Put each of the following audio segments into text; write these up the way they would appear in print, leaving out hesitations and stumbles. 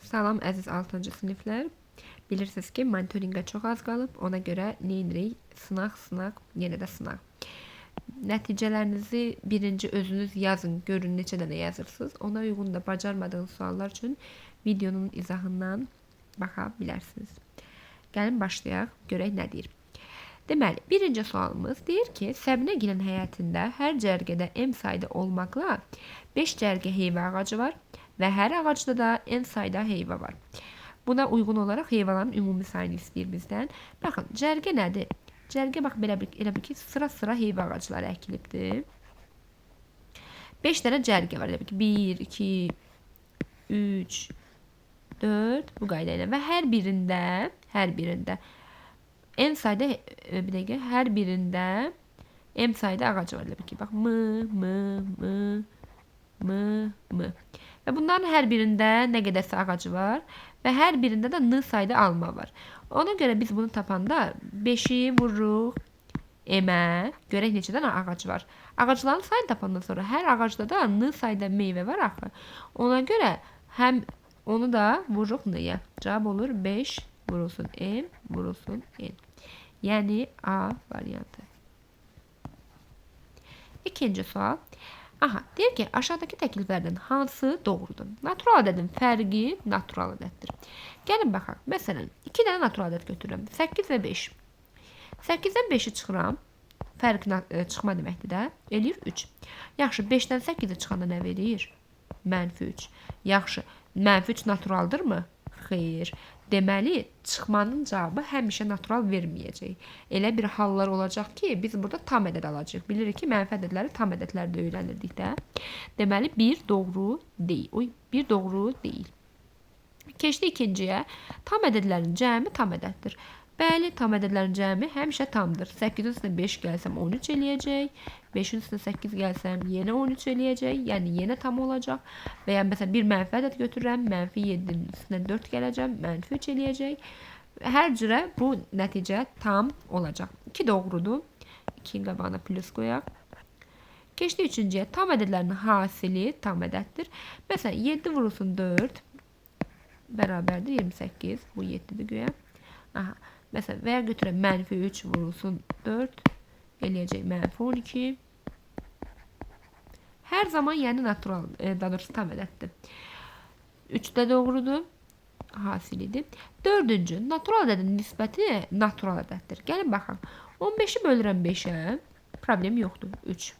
Salam əziz 6-cı siniflər. Bilirsiniz ki, monitorinqə çox az qalıb. Ona görə nə edirik? Sınaq, sınaq, yenə də sınaq. Nəticələrinizi birinci özünüz yazın, görün neçə dənə yazırsınız. Ona uyğun da bacarmadığınız suallar üçün videonun izahından baxa bilərsiniz. Gəlin başlayaq, görək nə deyir. Deməli, birinci sualımız deyir ki, Səbinəgilin həyətində hər cərgədə M sayda olmaqla 5 cərgə heyva ağacı var və hər ağacda da N sayda heyva var. Buna uyğun olaraq heyvaların ümumi sayını istəyir bizdən. Baxın, cərgə nədir? Cərgə bax belə bir, elə bil ki, sıra-sıra heyva ağacları əkilibdir. 5 dənə cərgə var. Elə bil ki, 1, 2, 3, 4 bu qayda ilə və hər birində N sayda bir dəqiqə, hər birində M sayda ağacı var. Elə bil ki, bax M, M, M, M, M. Və bunların hər birində nə qədərsə ağacı var və hər birində də N sayda alma var. Ona görə biz bunu tapanda 5-i vururuq M-ə, görək neçə dənə ağac var. Ağacların sayını tapandan sonra hər ağacda da N sayda meyvə var axı. Ona görə həm onu da vururuq N-yə. Cavab olur 5 vurulsun M vurulsun N. Yəni A variantı. İkinci sual. Aha, deyir ki, aşağıdakı təkliflərdən hansı doğrudur? Natural ədədin fərqi natural ədəddir. Gəlin baxaq. Məsələn, 2 dənə natural ədəd götürürəm. 8 və 5. 8-dən 5-i çıxıram. Fərq çıxma deməkdir də. Eləyir 3. Yaxşı, 5-dən 8-i çıxanda nə verir? Mənfi 3. Yaxşı, mənfi 3 naturaldırmı? Xeyr. Deməli, çıxmanın cavabı həmişə natural verməyəcək. Elə bir hallar olacaq ki, biz burada tam ədəd alacağıq. Bilirik ki, mənfi ədədləri tam ədədlərdə öyrənirdik də. Deməli, 1 doğru deyil. Oy, 1 doğru deyil. Keçdik ikinciyə. Tam ədədlərin cəmi tam ədəddir. Bəli, tam ədədlərin cəmi həmişə tamdır. 8-in üstünə 5 gəlsəm 13 eləyəcək. 5-in üstünə 8 gəlsəm yenə 13 eləyəcək. Yəni yenə tam olacaq. Və ya məsələn bir mənfi ədəd götürürəm. Mənfi 7-nin üstünə 4 gələcəm. Mənfi 3 eləyəcək. Hər cürə bu nəticə tam olacaq. 2 doğrudur. 2-nin qabağına plus qoyaq. Keçdik üçüncüyə. Tam ədədlərin hasili tam ədəddir. Məsələn 7 vurulsun 4 bərabərdir 28. Bu 7-dir güya. Aha. Məsələn, və ya götürəm mənfi 3 vurulsun 4 eləyəcək mənfi 12. Hər zaman yəni natural, daha doğrusu tam ədəddir. 3 də doğrudur. Hasilidir. Dördüncü, natural ədədin nisbəti natural ədəddir. Gəlin baxaq. 15-i bölürəm 5-ə, problem yoxdur. 3.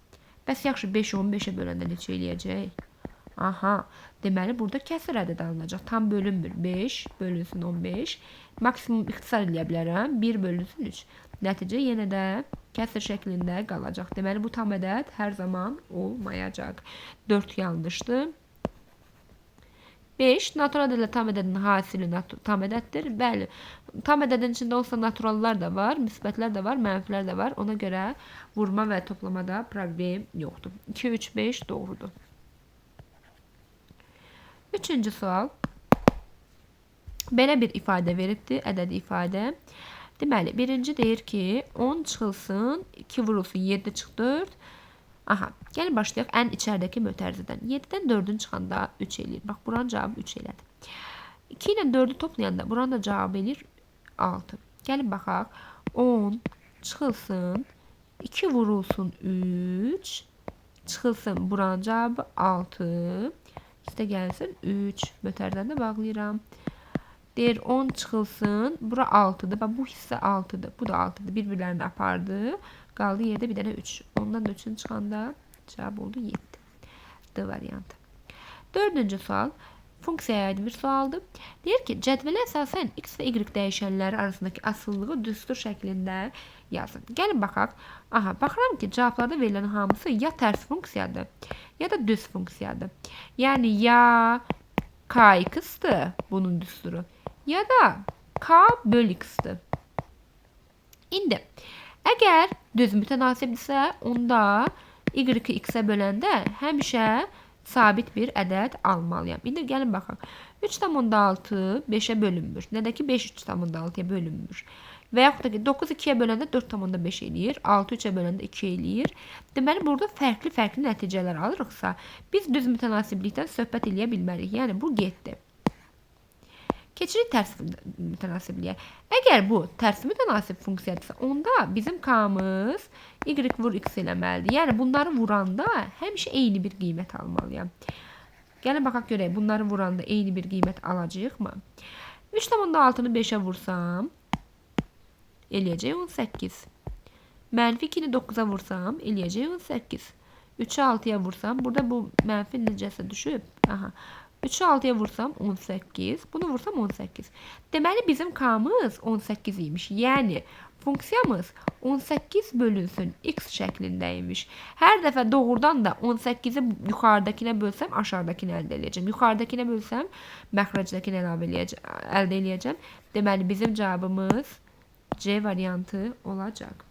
Bəs yaxşı, 5-i 15-ə böləndə neçə eləyəcək? Aha, deməli burada kəsir ədəd alınacaq. Tam bölünmür. 5 bölünsün 15. Maksimum ixtisar eləyə bilərəm. 1 bölünsün 3. Nəticə yenə də kəsir şəklində qalacaq. Deməli bu tam ədəd hər zaman olmayacaq. 4 yanlışdır. 5. Natural ədədlə tam ədədin hasili tam ədəddir. Bəli, tam ədədin içində olsa naturallar da var, müsbətlər də var, mənfilər də var. Ona görə vurma və toplamada problem yoxdur. 2, 3, 5 doğrudur. Üçüncü sual. Belə bir ifadə veribdir, ədədi ifadə. Deməli, birinci deyir ki, 10 çıxılsın, 2 vurulsun, 7 çıx 4. Aha, gəlin başlayaq ən içəridəki mötərizədən. 7-dən 4-ün çıxanda 3 eləyir. Bax, buranın cavabı 3 elədi. 2 ilə 4-ü toplayanda buranın da cavabı eləyir 6. Gəlin baxaq. 10 çıxılsın, 2 vurulsun 3, çıxılsın, buranın cavabı 6. Üstə gəlsin 3. Mötərizəni də bağlayıram. Deyir 10 çıxılsın. Bura 6-dır. Bax, bu hissə 6-dır. Bu da 6-dır. Bir-birlərini apardı. Qaldı yerdə bir dənə 3. Ondan da 3-ün çıxanda cavab oldu 7. D variantı. Dördüncü sual. Funksiyaya aid bir sualdır. Deyir ki, cədvələ əsasən x və y dəyişənləri arasındakı asılılığı düstur şəklində yazın. Gəlin baxaq. Aha, baxıram ki, cavablarda verilən hamısı ya tərs funksiyadır, ya da düz funksiyadır. Yəni, ya kx-dır bunun düsturu, ya da k böl x-dir. İndi, əgər düz mütənasibdirsə, onda y-i x-ə böləndə həmişə sabit bir ədəd almalıyam. İndi gəlin baxaq. 3,6 5-ə bölünmür. Nə də ki 5 3,6-ya bölünmür. Və yaxud da ki 9 2-yə böləndə 4,5 eləyir. 6 3-ə böləndə 2 eləyir. Deməli burada fərqli-fərqli nəticələr alırıqsa, biz düz mütənasiblikdən söhbət eləyə bilmərik. Yəni bu getdi. Keçirik tərs mütənasibliyə. Əgər bu tərs mütənasib funksiyadırsa, onda bizim k-mız y vur x eləməlidir. Yəni bunları vuranda həmişə eyni bir qiymət almalıyam. Gəlin baxaq görək, bunları vuranda eyni bir qiymət alacağıq mı? 3,6-nı 5-ə vursam, eləyəcək 18. Mənfi 2-ni 9-a vursam, eləyəcək 18. 3-ü 6-ya vursam, burada bu mənfi necəsə düşüb. Aha. 3-ü 6-ya vursam 18, bunu vursam 18. Deməli, bizim k-mız 18 imiş. Yəni, funksiyamız 18 bölünsün x şəklindəymiş. Hər dəfə doğrudan da 18-i yuxarıdakına bölsəm, aşağıdakını əldə eləyəcəm. Yuxarıdakına bölsəm, məxrəcdəkini əldə eləyəcəm. Deməli, bizim cavabımız C variantı olacaq.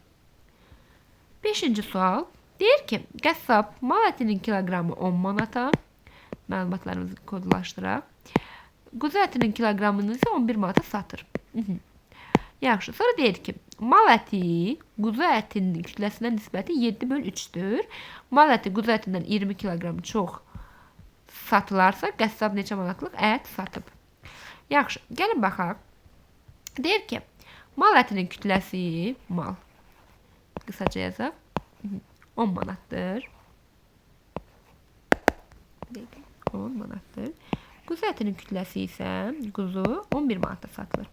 5-ci sual. Deyir ki, qəssab mal ətinin kiloqramı 10 manata, məlumatlarımızı kodlaşdıraq. Quzu ətinin kiloqramını isə 11 manata satır. Yaxşı, sonra deyir ki, mal əti quzu ətinin kütləsinə nisbəti 7/3-dür. Mal əti quzu ətindən 20 kiloqram çox satılarsa, qəssab neçə manatlıq ət satıb? Yaxşı, gəlin baxaq. Deyir ki, mal ətinin kütləsi, mal, qısaca yazaq, 10 manatdır. 10 manatdır. Quzu ətinin kütləsi isə quzu 11 manata satılır.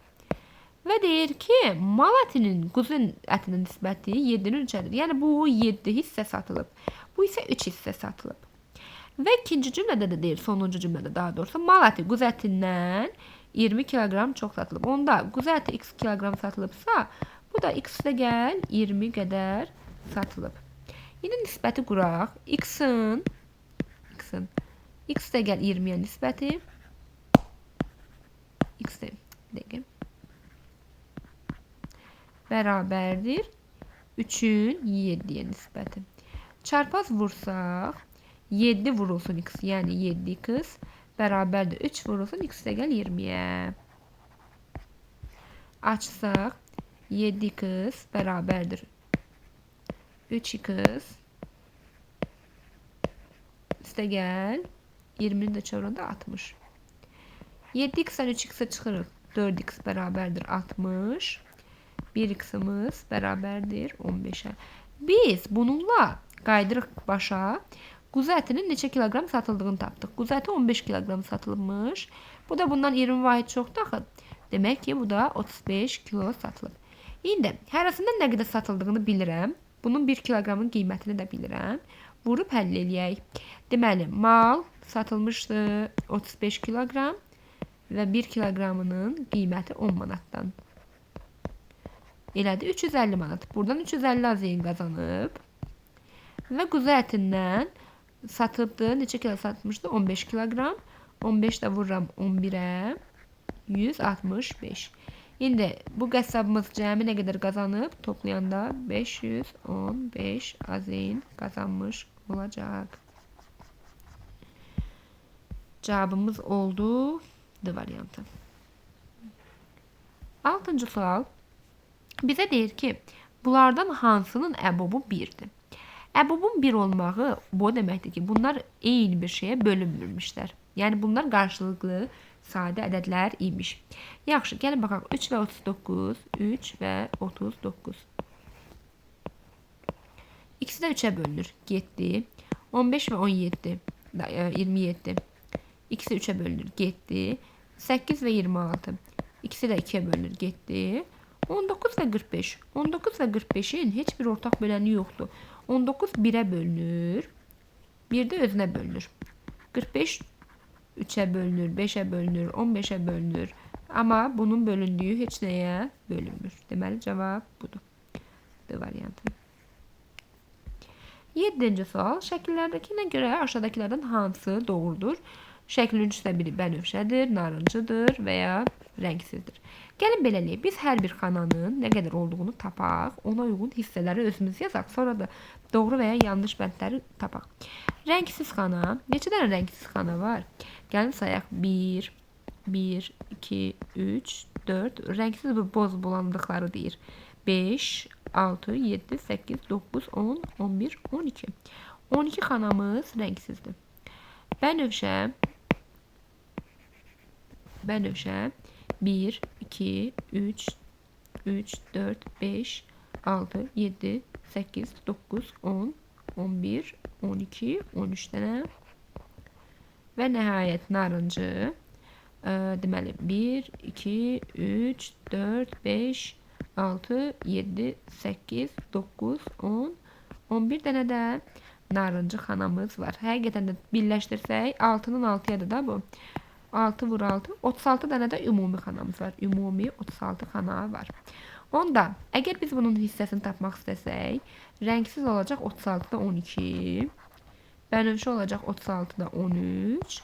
Və deyir ki, mal ətinin quzu ətinin nisbəti 7-nin 3-ədir. Yəni bu 7 hissə satılıb. Bu isə 3 hissə satılıb. Və ikinci cümlədə də deyir, sonuncu cümlədə daha doğrusu, mal əti quzu ətindən 20 kiloqram çox satılıb. Onda quzu əti x kiloqram satılıbsa, bu da x-də gəl 20 qədər satılıb. İndi nisbəti quraq. X-in x də gəl 20-yə nisbəti x də dəqiqə bərabərdir 3-ün 7-yə nisbəti. Çarpaz vursaq 7 vurulsun x, yəni 7x bərabərdir 3 vurulsun x də gəl 20-yə. Açsaq 7x bərabərdir 3x üstə gəl 20-ni də çevirəndə 60. 7x-dən 3x-ə çıxırıq. 4x bərabərdir 60. 1x-imiz bərabərdir 15-ə. Biz bununla qayıdırıq başa. Quzu ətinin neçə kiloqram satıldığını tapdıq. Quzu əti 15 kiloqram satılmış. Bu da bundan 20 vahid çoxdur axı. Demək ki, bu da 35 kilo satılıb. İndi hərəsindən nə qədər satıldığını bilirəm. Bunun 1 kiloqramın qiymətini də bilirəm. Vurub həll eləyək. Deməli, mal satılmışdı 35 kiloqram və 1 kiloqramının qiyməti 10 manatdan. Elədi 350 manat. Buradan 350 azeyin qazanıb. Və quzu ətindən satıbdı. Neçə kilo satmışdı? 15 kiloqram. 15 də vururam 11-ə. 165. İndi bu qəssabımız cəmi nə qədər qazanıb? Toplayanda 515 azeyin qazanmış olacaq. Cavabımız oldu D variantı. 6-cı sual bizə deyir ki, bunlardan hansının əbobu 1-dir? Əbobun 1 olmağı bu deməkdir ki, bunlar eyni bir şeyə bölünmürmüşlər. Yəni bunlar qarşılıqlı sadə ədədlər imiş. Yaxşı, gəlin baxaq. 3 və 39, 3 və 39. İkisi də 3-ə bölünür. Getdi. 15 və 17, 27. İkisi 3-ə bölünür. Getdi. 8 və 26. İkisi də 2-yə bölünür. Getdi. 19 və 45. 19 və 45-in heç bir ortaq böləni yoxdur. 19 1-ə bölünür. 1 də özünə bölünür. 45 3-ə bölünür, 5-ə bölünür, 15-ə bölünür. Amma bunun bölündüyü heç nəyə bölünmür. Deməli, cavab budur. D variantı. 7-ci sual. Şəkillərdəkinə görə aşağıdakılardan hansı doğrudur? Şəklin üçdə biri bənövşədir, narıncıdır və ya rəngsizdir. Gəlin belə eləyək. Biz hər bir xananın nə qədər olduğunu tapaq, ona uyğun hissələri özümüz yazaq. Sonra da doğru və ya yanlış bəndləri tapaq. Rəngsiz xana. Neçə dənə rəngsiz xana var? Gəlin sayaq. 1, 1, 2, 3, 4. Rəngsiz bu boz bulandıqları deyir. 5, 6, 7, 8, 9, 10, 11, 12. 12 xanamız rəngsizdir. Bənövşə. Bənövşə. 1, 2, 3, 3, 4, 5, 6, 7, 8, 9, 10, 11, 12, 13 dənə. Və nəhayət narıncı. Deməli 1, 2, 3, 4, 5, 6, 7, 8, 9, 10, 11 dənə də narıncı xanamız var. Həqiqətən də birləşdirsək 6-nın 6-yadır da bu. 6 vur 6, 36 dənə də ümumi xanamız var. Ümumi 36 xana var. Onda əgər biz bunun hissəsini tapmaq istəsək, rəngsiz olacaq 36-da 12, bənövşə olacaq 36-da 13,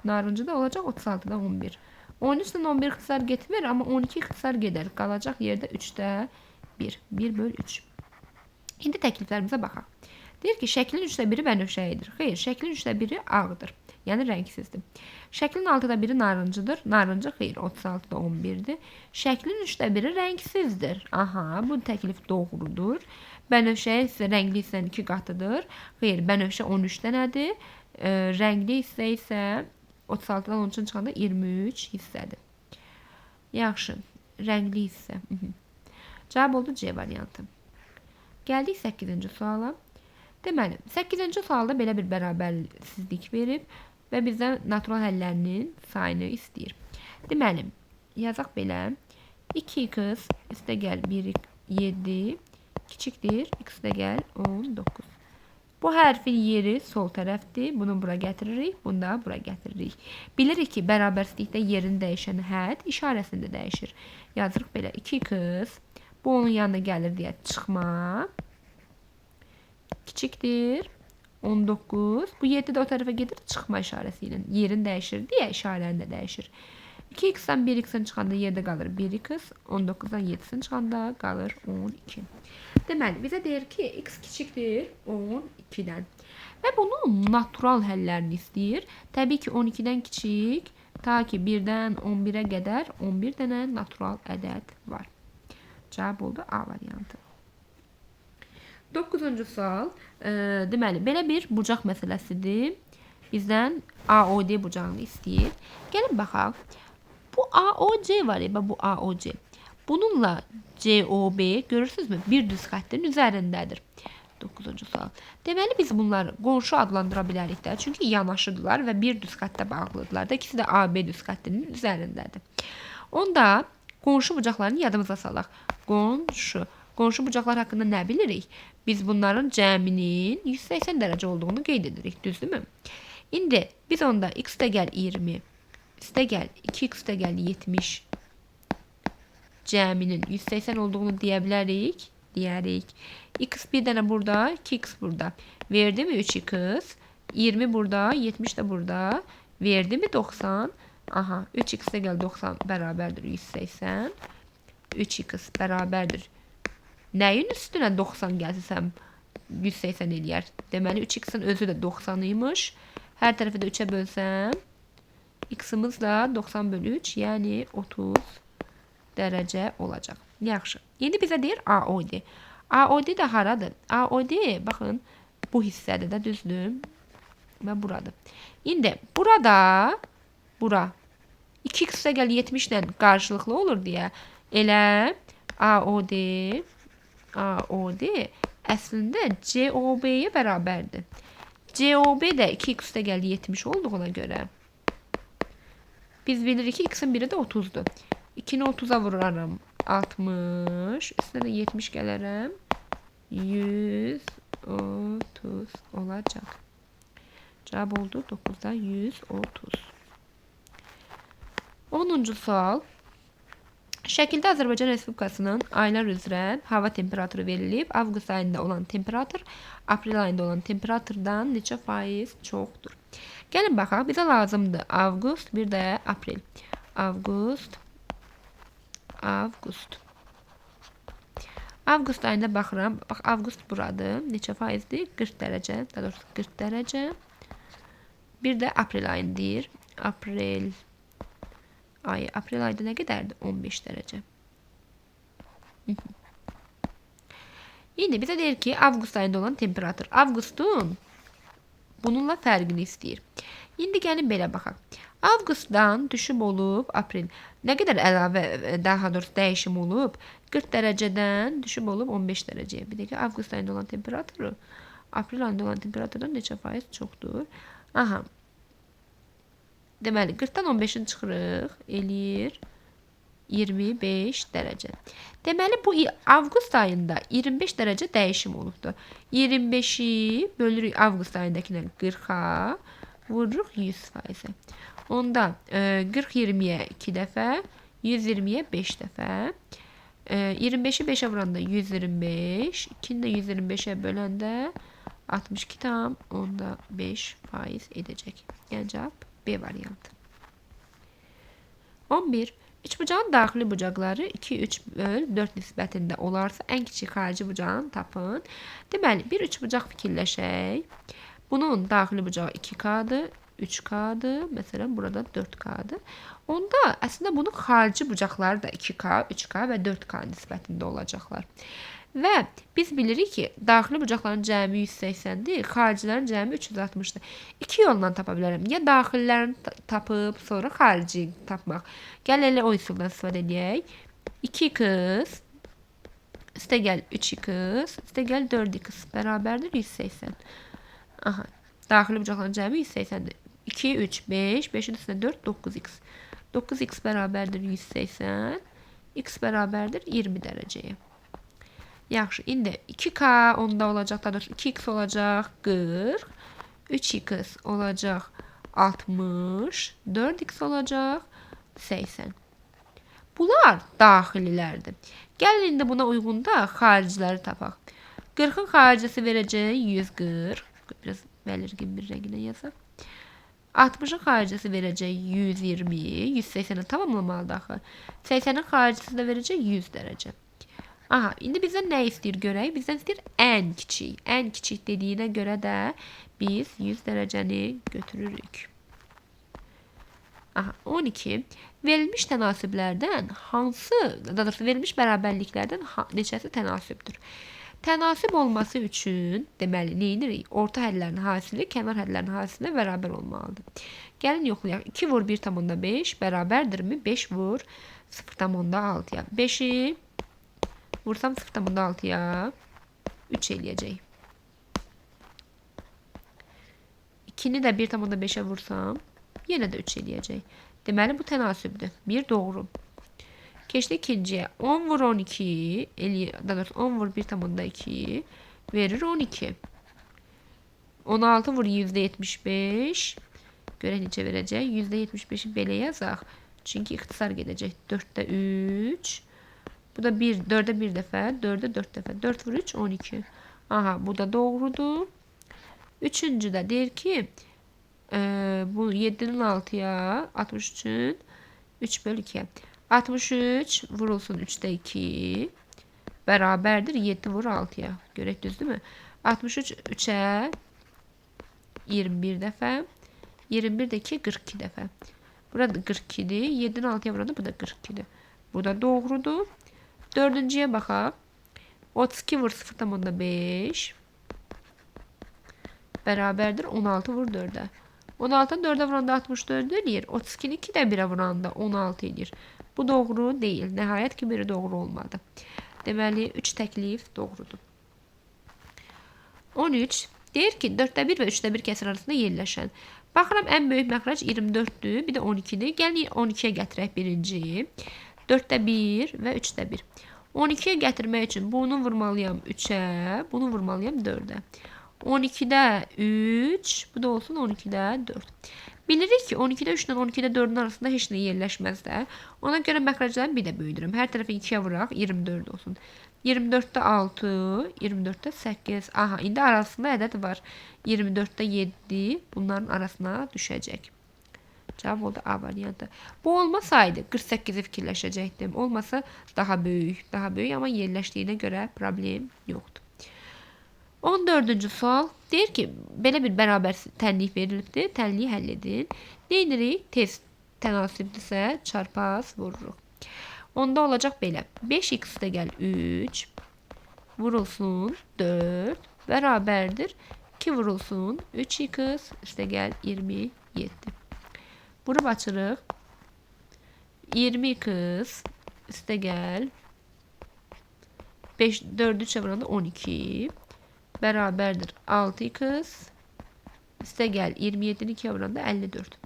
narıncı da olacaq 36-da 11. 13 ilə 11 ixtisar getmir, amma 12 ixtisar gedər. Qalacaq yerdə 3-də 1. 1 böl 3. İndi təkliflərimizə baxaq. Deyir ki, şəklin 3-də 1-i bənövşəyidir. Xeyr, şəklin 3-də 1-i ağdır. Yəni rəngsizdir. Şəklin 6-da 1-i narıncıdır. Narıncı xeyr, 36-da 11-dir. Şəklin 3-də 1-i rəngsizdir. Aha, bu təklif doğrudur. Bənövşə isə rəngli hissənin 2 qatıdır. Xeyr, bənövşə 13 dənədir. Rəngli hissə isə 36-dan 13-ün çıxanda 23 hissədir. Yaxşı, rəngli hissə. Cavab oldu C variantı. Gəldik 8-ci suala. Deməli, 8-ci sualda belə bir bərabərsizlik verib və bizdən natural həllərinin sayını istəyir. Deməli, yazaq belə. 2x üstəgəl 1, 7 kiçikdir, x üstəgəl 19. Bu hərfin yeri sol tərəfdir. Bunu bura gətiririk, bunu da bura gətiririk. Bilirik ki, bərabərsizlikdə yerini dəyişən hədd işarəsini də dəyişir. Yazırıq belə 2x, bu onun yanına gəlir deyə çıxma. Kiçikdir 19. Bu 7 də o tərəfə gedir çıxma işarəsi ilə. Yerini dəyişir deyə işarəni də dəyişir. 2x-dən 1x-in çıxanda yerdə qalır 1x, 19-dan 7-sin çıxanda qalır 12. Deməli, bizə deyir ki, x kiçikdir 12-dən. Və bunun natural həllərini istəyir. Təbii ki, 12-dən kiçik, ta ki 1-dən 11-ə qədər 11 dənə natural ədəd var. Cavab oldu A variantı. 9-cu sual, deməli, belə bir bucaq məsələsidir. Bizdən AOD bucağını istəyir. Gəlin baxaq. Bu AOC var ya, bu AOC. Bununla COB görürsünüzmü? Bir düz xəttin üzərindədir. 9-cu sual. Deməli, biz bunları qonşu adlandıra bilərik də. Çünki yanaşıdırlar və bir düz xəttə bağlıdırlar da. İkisi də AB düz xəttinin üzərindədir. Onda qonşu bucaqlarını yadımıza salaq. Qonşu. Qonşu bucaqlar haqqında nə bilirik? Biz bunların cəminin 180 dərəcə olduğunu qeyd edirik, düzdürmü? İndi biz onda x üstəgəl 20, üstəgəl 2x üstəgəl 70 cəminin 180 olduğunu deyə bilərik. Deyərik. X bir dənə burada, 2x burada. Verdi mi 3x? 20 burada, 70 də burada. Verdi mi 90? Aha, 3x üstəgəl 90 bərabərdir 180. 3x bərabərdir. Nəyin üstünə 90 gəlsə sən 180 eləyər? Deməli, 3x-in özü də 90 imiş. Hər tərəfi də 3-ə bölsəm, x-imiz də 90 bölü 3, yəni 30 dərəcə olacaq. Yaxşı. İndi bizə deyir AOD. AOD də haradır? AOD, baxın, bu hissədir də, düzdür? Və buradır. İndi burada, bura 2x üstəgəl 70 ilə qarşılıqlı olur deyə elə AOD əslində COB-yə bərabərdir. COB də 2x üstəgəl 70 olduğuna görə biz bilirik ki, x-in biri də 30-dur. 2-ni 30-a vurarım 60, üstünə də 70 gələrəm 130 olacaq. Cavab oldu 9-da 130. 10-cu sual. Şəkildə Azərbaycan Respublikasının aylar üzrə hava temperaturu verilib. Avqust ayında olan temperatur aprel ayında olan temperaturdan neçə faiz çoxdur? Gəlin baxaq, bizə lazımdır avqust, bir də aprel. Avqust, avqust. Avqust ayında baxıram. Bax, avqust buradır. Neçə faizdir? 40 dərəcə, daha doğrusu 40 dərəcə. Bir də aprel ayını deyir. Aprel ayı. Aprel ayda nə qədərdir? 15 dərəcə. İndi bizə deyir ki, avqust ayında olan temperatur. Avqustun bununla fərqini istəyir. İndi gəlin belə baxaq. Avqustdan düşüm olub aprel. Nə qədər əlavə, daha doğrusu dəyişim olub? 40 dərəcədən düşüm olub 15 dərəcəyə. Bir dəqiqə, avqust ayında olan temperaturu aprel ayında olan temperaturdan neçə faiz çoxdur? Aha. Deməli, 40-dan 15-ini çıxırıq, eləyir 25 dərəcə. Deməli, bu avqust ayında 25 dərəcə dəyişim olubdur. 25-i bölürük avqust ayındakına 40-a, vururuq 100%-ə. Onda 40 20-yə 2 dəfə, 120-yə 5 dəfə. 25-i 5-ə vuranda 125, 2-ni də 125-ə böləndə 62,5% edəcək. Yəni cavab B variantı. 11. Üçbucağın daxili bucaqları 2, 3 böl 4 nisbətində olarsa, ən kiçik xarici bucağını tapın. Deməli, bir üçbucaq fikirləşək. Bunun daxili bucağı 2K-dır, 3K-dır, məsələn, burada 4K-dır. Onda əslində bunun xarici bucaqları da 2K, 3K və 4K nisbətində olacaqlar. Və biz bilirik ki, daxili bucaqların cəmi 180-dir, xaricilərin cəmi 360-dır. İki yolla tapa bilərəm. Ya daxillərini tapıb, sonra xarici tapmaq. Gəl elə o üsuldan istifadə edək. 2x, üstəgəl 3x, üstəgəl 4x bərabərdir 180. Aha, daxili bucaqların cəmi 180-dir. 2, 3, 5, 5-in üstünə 4, 9x. 9x bərabərdir 180, x bərabərdir 20 dərəcəyə. Yaxşı, indi 2K onda olacaq, daha doğrusu 2x olacaq 40, 3x olacaq 60, 4x olacaq 80. Bunlar daxililərdir. Gəlin indi buna uyğun da xariciləri tapaq. 40-ın xaricisi verəcək 140. Biraz belirgin bir rənginə yazaq. 60-ın xaricisi verəcək 120, 180-i tamamlamalıdır axı. 80-in xaricisi də verəcək 100 dərəcə. Aha, indi bizdən nə istəyir görək? Bizdən istəyir ən kiçik. Ən kiçik dediyinə görə də biz 100 dərəcəni götürürük. Aha, 12. Verilmiş tənasüblərdən hansı, daha doğrusu verilmiş bərabərliklərdən neçəsi tənasübdür? Tənasüb olması üçün, deməli, nə edirik? Orta hədlərin hasili kənar hədlərin hasilinə bərabər olmalıdır. Gəlin yoxlayaq. 2 vur 1,5 bərabərdirmi? 5 vur 0,6-ya. 5-i vursam 0,6-ya 3 eləyəcək. 2-ni də 1,5-ə vursam yenə də 3 eləyəcək. Deməli, bu tənasübdür. 1 doğru. Keçdik ikinciyə. 10 vur 12, eləyir, daha doğrusu 10 vur 1,2 verir 12. 16 vur %75. Görək neçə verəcək. %75-i belə yazaq. Çünki ixtisar gedəcək. 4-də 3. Bu da 1, 4-ə 1 dəfə, 4-ə 4 dəfə. 4 vur 3, 12. Aha, bu da doğrudur. Üçüncü də deyir ki, bu 7-nin 6-ya, 63-ün 3 bölü 2-yə. 63 vurulsun 3-də 2 bərabərdir 7 vur 6-ya. Görək düzdürmü? 63 3-ə 21 dəfə, 21-də 2 42 dəfə. Burada 42-dir. 7-nin 6-ya vuranda bu da 42-dir. Bu da doğrudur. Dördüncüyə baxaq. 32 vur 0,5 bərabərdir 16 vur 4-ə. 16-nı 4-ə vuranda 64 eləyir. 32-ni 2-də 1-ə vuranda 16 eləyir. Bu doğru deyil. Nəhayət ki, biri doğru olmadı. Deməli, 3 təklif doğrudur. 13. Deyir ki, 4-də 1 və 3-də 1 kəsir arasında yerləşən. Baxıram, ən böyük məxrəc 24-dür, bir də 12-dir. Gəlin 12-yə gətirək birinci. 4-də 1 və 3-də 1. 12-yə gətirmək üçün bunu vurmalıyam 3-ə, bunu vurmalıyam 4-ə. 12-də 3, bu da olsun 12-də 4. Bilirik ki, 12-də 3 ilə 12-də 4-ün arasında heç nə yerləşməz də. Ona görə məxrəcləri bir də böyüdürəm. Hər tərəfi 2-yə vuraq, 24 olsun. 24-də 6, 24-də 8. Aha, indi arasında ədəd var. 24-də 7 bunların arasına düşəcək. Cavab oldu A variantı. Bu olmasaydı 48-i fikirləşəcəkdim. Olmasa daha böyük, daha böyük, amma yerləşdiyinə görə problem yoxdur. 14-cü sual deyir ki, belə bir bərabər tənlik verilibdir. Tənliyi həll edin. Nə edirik? Tez tənasübdürsə çarpaz vururuq. Onda olacaq belə. 5x də gəl 3 vurulsun 4 bərabərdir 2 vurulsun 3x üstə gəl 22. 7. Vurub açırıq. 20x üstə gəl. 5, 4-ü 3-ə vuranda 12 bərabərdir 6x üstə gəl 27-ni 2-yə vuranda 54.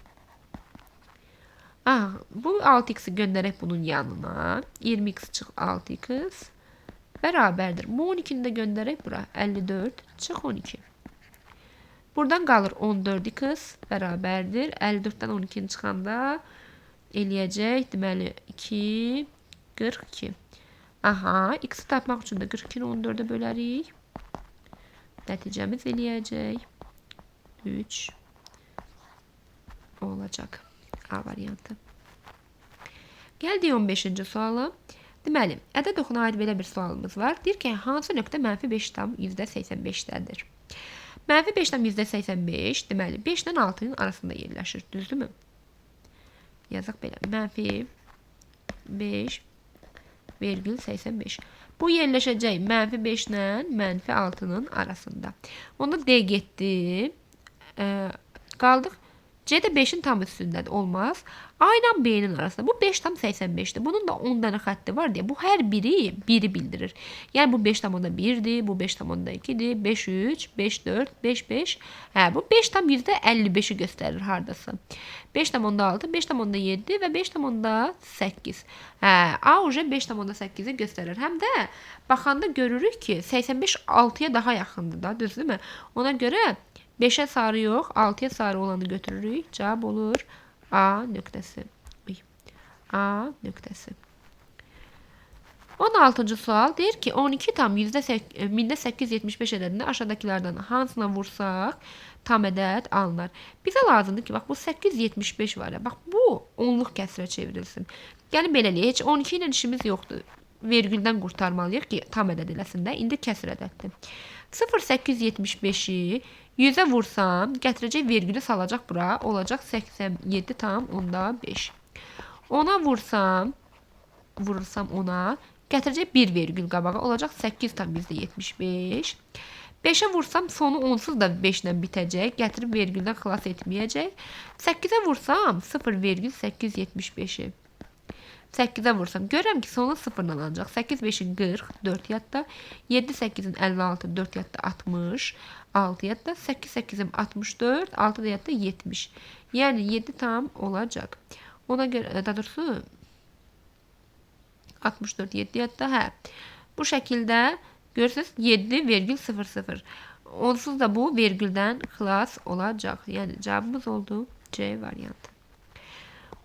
Aha, bu 6x-i göndərək bunun yanına. 20x çıx 6x bərabərdir. Bu 12-ni də göndərək bura. 54 çıx 12. Buradan qalır 14x bərabərdir. 54-dən 12-ni çıxanda eləyəcək. Deməli 2, 42. Aha, x-i tapmaq üçün də 42-ni 14-ə bölərik. Nəticəmiz eləyəcək 3 olacaq. A variantı. Gəldik 15-ci suala. Deməli, ədəd oxuna aid belə bir sualımız var. Deyir ki, hansı nöqtə mənfi 5,85-dədir? Mənfi 5,85, deməli, 5 ilə 6-nın arasında yerləşir. Düzdürmü? Yazaq belə. Mənfi 5,85. Bu yerləşəcək mənfi 5 ilə mənfi 6-nın arasında. Onda D getdi. Qaldıq. C də 5-in tam üstündədir. Olmaz. A ilə B-nin arasında. Bu 5,85-dir. Bunun da 10 dənə xətti var deyə. Bu hər biri 1-i bildirir. Yəni bu 5,1-dir, bu 5,2-dir, 5,3, 5,4, 5,5. Hə, bu 5,55-i göstərir hardasa. 5,6, 5,7 və 5,8. Hə, A uje 5,8-i göstərir. Həm də baxanda görürük ki, 85 6-ya daha yaxındır da, düzdürmü? Ona görə 5-ə sarı yox, 6-ya sarı olanı götürürük. Cavab olur A nöqtəsi. A nöqtəsi. 16-cı sual deyir ki, 12,875 ədədini aşağıdakılardan hansına vursaq tam ədəd alınar. Bizə lazımdır ki, bax bu 875 var ya, bax bu onluq kəsrə çevrilsin. Gəlin belə eləyək, heç 12 ilə işimiz yoxdur. Vergüldən qurtarmalıyıq ki, tam ədəd eləsin də. İndi kəsr ədəddir. 0,875-i 100-ə vursam, gətirəcək vergülü salacaq bura. Olacaq 87,5. 10-a vursam, vurursam 10-a, gətirəcək 1 vergül qabağa. Olacaq 8,75. 5-ə vursam, sonu onsuz da 5 ilə bitəcək. Gətirib vergüldən xilas etməyəcək. 8-ə vursam, 0,875-i. 8-ə vursam, görürəm ki, sonu 0-dan alacaq. 8, 5-in 40, 4 yadda. 7, 8-in 56, 4 yadda 60, 6 yadda. 8, 8-in 64, 6 da yadda 70. Yəni 7 tam olacaq. Ona görə, daha doğrusu 64, 7 yadda. Hə. Bu şəkildə görürsünüz 7,00. Onsuz da bu vergüldən xilas olacaq. Yəni cavabımız oldu C variantı.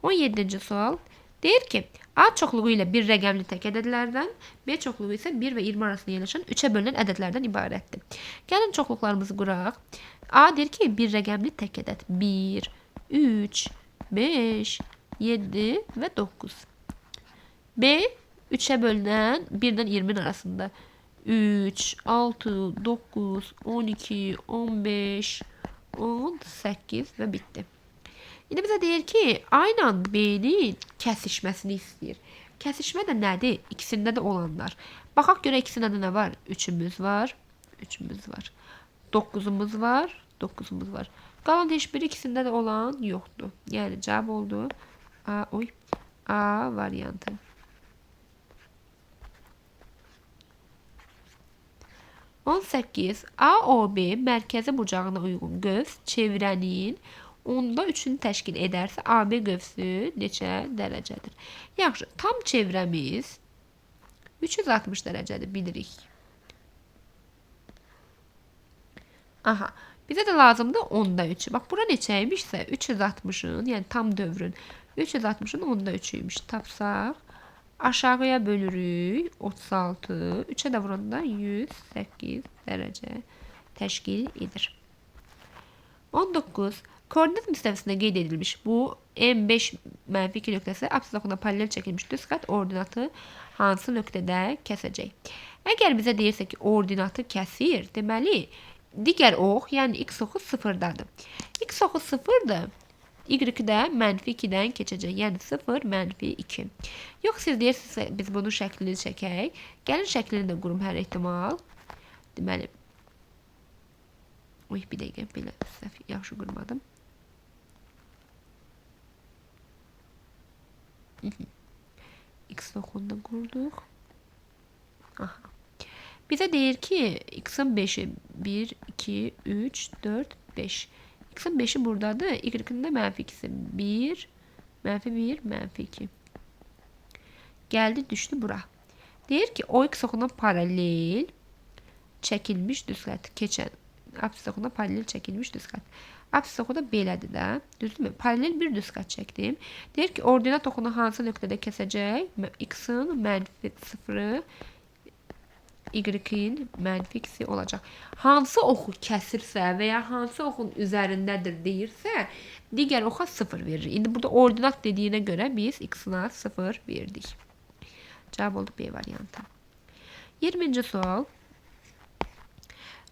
17-ci sual. Deyir ki, A çoxluğu ilə bir rəqəmli tək ədədlərdən, B çoxluğu isə 1 və 20 arasında yerləşən 3-ə bölünən ədədlərdən ibarətdir. Gəlin çoxluqlarımızı quraq. A deyir ki, bir rəqəmli tək ədəd 1, 3, 5, 7 və 9. B 3-ə bölünən 1-dən 20-nin arasında 3, 6, 9, 12, 15, 18 və bitdi. İndi bizə deyir ki, A ilə B-nin kəsişməsini istəyir. Kəsişmə də nədir? İkisində də olanlar. Baxaq görək ikisində də nə var? 3-ümüz var, 3-ümüz var. 9-umuz var, 9-umuz var. Qalan heç biri ikisində də olan yoxdur. Yəni cavab oldu A, oy, A variantı. 18. AOB mərkəzi bucağına uyğun qövs çevrənin 10-da 3-ünü təşkil edərsə, AB qövsü neçə dərəcədir? Yaxşı, tam çevrəmiz 360 dərəcədir, bilirik. Aha, bizə də lazımdır 10-da 3-ü. Bax, bura neçə imişsə, 360-ın, yəni tam dövrün 360-ın 10-da 3-ü imiş. Tapsaq, aşağıya bölürük 36, 3-ə də vuranda 108 dərəcə təşkil edir. 19. Koordinat müstəvisində qeyd edilmiş bu M5 mənfi 2 nöqtəsi absis oxuna paralel çəkilmiş düz xətt ordinatı hansı nöqtədə kəsəcək? Əgər bizə deyirsə ki, ordinatı kəsir, deməli, digər ox, yəni x oxu sıfırdadır. X oxu sıfırdır, Y də mənfi 2-dən keçəcək. Yəni 0, mənfi 2. Yox, siz deyirsinizsə, biz bunun şəklini çəkək. Gəlin şəklini də qurum hər ehtimal. Deməli, oy, bir dəqiqə, belə səhv yaxşı qurmadım. X oxunu da qurduq. Aha. Bizə deyir ki, x-in 5-i 1, 2, 3, 4, 5. X-in 5-i buradadır. Y-in də mənfi 2-si 1, mənfi 1, mənfi 2. Gəldi, düşdü bura. Deyir ki, o x oxuna paralel çəkilmiş düz xətt keçən apsis oxuna paralel çəkilmiş düz xətt. Apsis oxu da belədir də. Düzdürmü? Paralel bir düz xətt çəkdim. Deyir ki, ordinat oxunu hansı nöqtədə kəsəcək? X-in mənfi 0-ı, Y-in mənfi 2-si olacaq. Hansı oxu kəsirsə və ya hansı oxun üzərindədir deyirsə, digər oxa 0 verir. İndi burada ordinat dediyinə görə biz X-ına 0 verdik. Cavab oldu B variantı. 20-ci sual.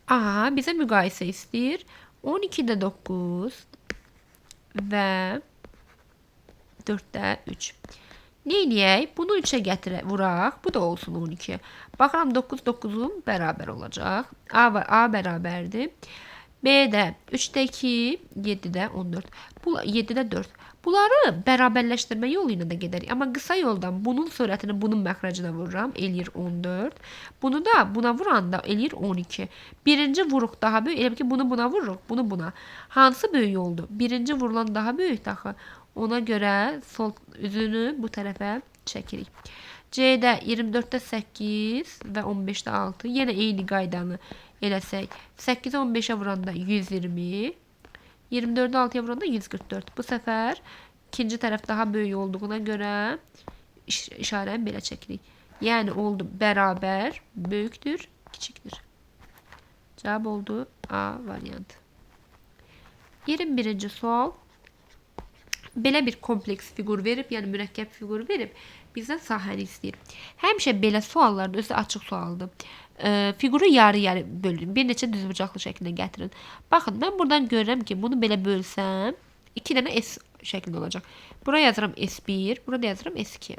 A bizə müqayisə istəyir. 12-də 9 və 4-də 3. Nə eləyək? Bunu 3-ə gətirək, vuraq. Bu da olsun 12. Baxıram 9 9-un bərabər olacaq. A və A bərabərdir. B də 3-də 2, 7-də 14. Bu 7-də 4. Bunları bərabərləşdirmə yolu ilə də gedərik. Amma qısa yoldan bunun sürətini bunun məxrəcinə vururam, eləyir 14. Bunu da buna vuranda eləyir 12. Birinci vuruq daha böyük. Elə bil ki, bunu buna vururuq, bunu buna. Hansı böyük oldu? Birinci vurulan daha böyükdür axı. Ona görə sol üzünü bu tərəfə çəkirik. C-də 24-də 8 və 15-də 6. Yenə eyni qaydanı eləsək. 8-i 15-ə vuranda 120. 24-ü 6-ya vuranda 144. Bu səfər ikinci tərəf daha böyük olduğuna görə işarəni belə çəkirik. Yəni oldu bərabər, böyükdür, kiçikdir. Cavab oldu A variantı. 21-ci sual. Belə bir kompleks fiqur verib, yəni mürəkkəb fiqur verib, bizdən sahəni istəyir. Həmişə belə suallarda, özü açıq sualdır. Fiquru yarı-yarı bölün, bir neçə düzbucaqlı şəklində gətirin. Baxın, mən buradan görürəm ki, bunu belə bölsəm, 2 dənə S şəklində olacaq. Bura yazıram S1, burada yazıram S2.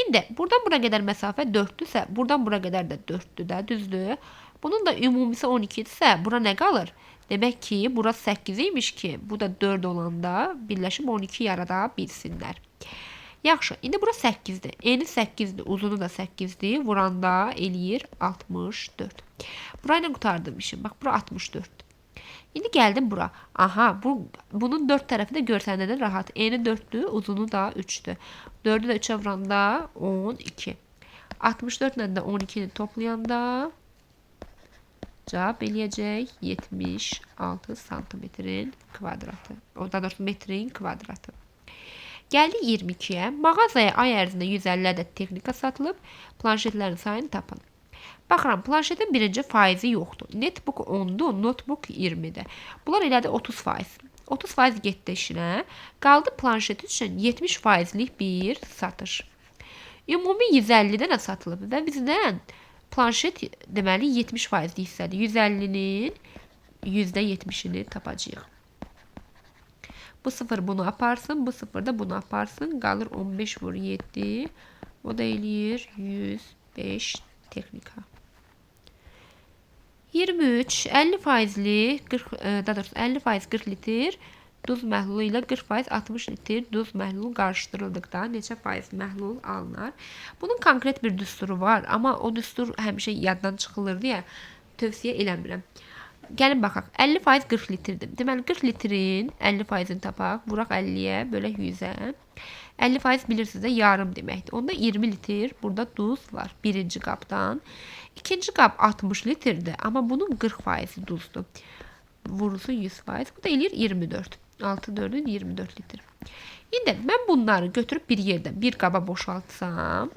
İndi buradan bura qədər məsafə 4-dürsə, buradan bura qədər də 4-dür də, düzdür. Bunun da ümumisi 12-dirsə, bura nə qalır? Demək ki, bura 8 imiş ki, bu da 4 olanda birləşib 12 yarada bilsinlər. Yaxşı, indi bura 8-dir. Eni 8-dir, uzunu da 8-dir. Vuranda eləyir 64. Burayla qurtardım işim. Bax, bura 64-dür. İndi gəldim bura. Aha, bunun 4 tərəfi də görsəndə rahat. Eni 4-dür, uzunu da 3-dür. 4-ü də 3-ə vuranda 12. 64 ilə də 12-ni toplayanda cavab eləyəcək 76 santimetrin kvadratı. O, daha doğrusu metrin kvadratı. Gəldik 22-yə. Mağazaya ay ərzində 150 ədəd texnika satılıb. Planşetlərin sayını tapın. Baxıram, planşetin birinci faizi yoxdur. Netbook 10-dur, notebook 20-dir. Bunlar elədi 30%. 30% getdi işinə. Qaldı planşet üçün 70%lik bir satış. Ümumi 150 dənə satılıb və bizdən planşet deməli 70%lik hissədir. 150-nin %70-ini tapacağıq. Bu 0 bunu aparsın, bu 0 da bunu aparsın. Qalır 15 vur 7. O da eləyir 105 texnika. 23, 50%lik, 40, daha doğrusu 50% 40 litr duz məhlulu ilə 40% 60 litr duz məhlulu qarışdırıldıqda neçə faiz məhlul alınar? Bunun konkret bir düsturu var, amma o düstur həmişə yaddan çıxılır deyə tövsiyə eləmirəm. Gəlin baxaq. 50% 40 litrdir. Deməli 40 litrin 50%-ni tapaq. Vuraq 50-yə, bölək 100-ə. 50% bilirsiniz də yarım deməkdir. Onda 20 litr burada duz var birinci qabdan. İkinci qab 60 litrdir, amma bunun 40%-i duzdur. Vurulsun 100%. Bu da eləyir 24. 6 4-ün 24 litr. İndi mən bunları götürüb bir yerdə bir qaba boşaltsam,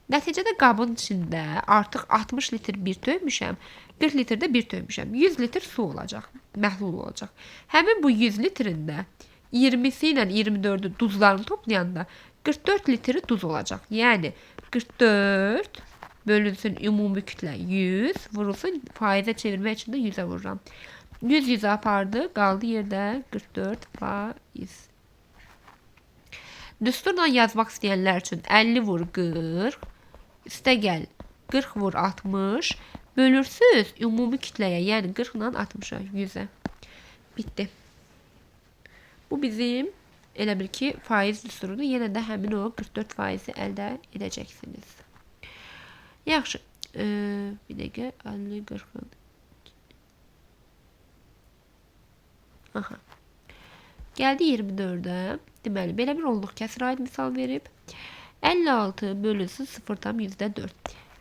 nəticədə qabın içində artıq 60 litr bir tökmüşəm, 40 litr də bir tökmüşəm. 100 litr su olacaq, məhlul olacaq. Həmin bu 100 litrində 20-si ilə 24-ü duzlarını toplayanda 44 litri duz olacaq. Yəni 44 bölünsün ümumi kütlə 100, vurulsun faizə çevirmək üçün də 100-ə vururam. 100 100-ə apardı, qaldı yerdə 44%. Düsturla yazmaq istəyənlər üçün 50 vur 40, üstə gəl 40 vur 60, bölürsüz ümumi kütləyə, yəni 40 ilə 60-a, 100-ə. Bitdi. Bu bizim Elə bil ki, faiz düsturudur. Yenə də həmin o 44 faizi əldə edəcəksiniz. Yaxşı. Bir dəqiqə. 50, 40. Aha. Gəldi 24-ə. Deməli, belə bir onluq kəsrə aid misal verib. 56 bölünsün 0,4.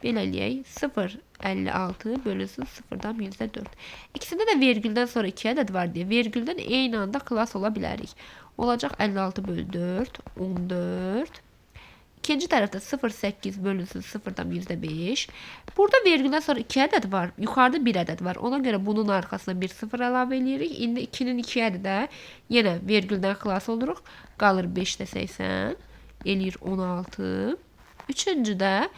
Belə eləyək. 0,56 bölünsün 0,4. İkisində də vergüldən sonra 2 ədəd var deyə vergüldən eyni anda xilas ola bilərik. Olacaq 56 bölü 4, 14. İkinci tərəfdə 0,8 bölünsün 0,5. Burada vergüldən sonra 2 ədəd var. Yuxarıda 1 ədəd var. Ona görə bunun arxasına bir 0 əlavə eləyirik. İndi 2-nin 2 ədədi də yenə vergüldən xilas oluruq. Qalır 5-də 80. Eləyir 16. Üçüncüdə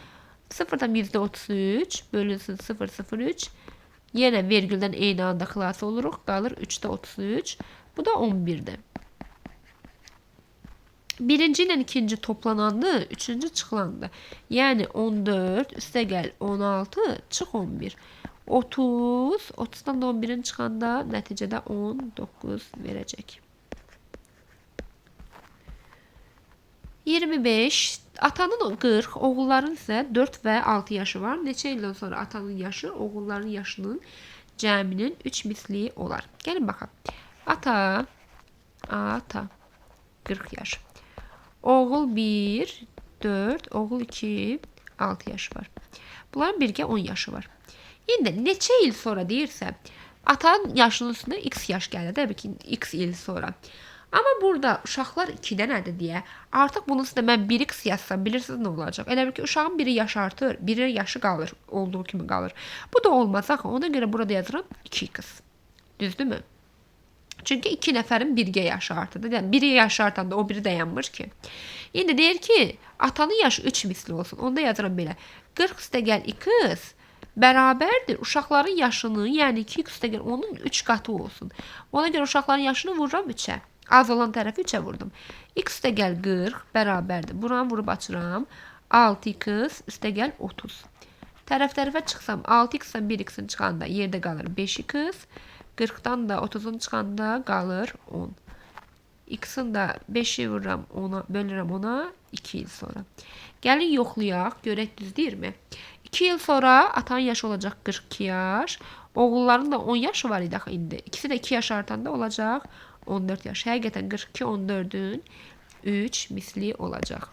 0,33 bölünsün 0,03. Yenə vergüldən eyni anda xilas oluruq. Qalır 3-də 33. Bu da 11-dir. Birinci ilə ikinci toplanandı, üçüncü çıxılandı. Yəni 14 üstə gəl 16, çıx 11. 30, 30-dan da 11-in çıxanda nəticədə 19 verəcək. 25. Atanın 40, oğulların isə 4 və 6 yaşı var. Neçə ildən sonra atanın yaşı oğulların yaşının cəminin 3 misli olar. Gəlin baxaq. Ata 40 yaş. Oğul 1, 4, oğul 2, 6 yaşı var. Bunların birgə 10 yaşı var. İndi neçə il sonra deyirsə, atanın yaşının üstünə x yaş gəlir. Təbii ki, x il sonra. Amma burada uşaqlar 2 dənədir deyə artıq bunun üstünə mən 1x yazsam bilirsiniz nə olacaq? Elə bil ki, uşağın biri yaşı artır, biri yaşı qalır, olduğu kimi qalır. Bu da olmaz axı. Ona görə burada yazıram 2x. Düzdürmü? Çünki 2 nəfərin birgə yaşı artır. Yəni biri yaşı artanda o biri dayanmır ki. İndi deyir ki, atanın yaşı 3 misli olsun. Onda yazıram belə. 40 üstəgəl x bərabərdir uşaqların yaşının, yəni 2x üstəgəl onun 3 qatı olsun. Ona görə uşaqların yaşını vururam 3-ə. Az olan tərəfi 3-ə vurdum. X üstəgəl 40 bərabərdir. Buranı vurub açıram. 6x üstəgəl 30. Tərəf tərəfə çıxsam 6x-dən 1x-in çıxanda yerdə qalır 5x. 40-dan da 30-un çıxanda qalır 10. X-in də 5-i vururam 10-a, bölürəm 10-a 2 il sonra. Gəlin yoxlayaq, görək düz deyirmi? 2 il sonra atanın yaşı olacaq 42 yaş. Oğulların da 10 yaşı var idi axı indi. İkisi də 2 yaş artanda olacaq 14 yaş. Həqiqətən 42 14-ün 3 misli olacaq.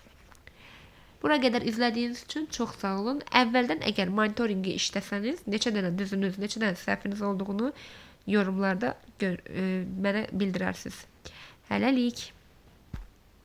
Bura qədər izlədiyiniz üçün çox sağ olun. Əvvəldən əgər monitorinqi işləsəniz, neçə dənə düzünüz, neçə dənə səhviniz olduğunu yorumlarda mənə bildirərsiniz. Hələlik.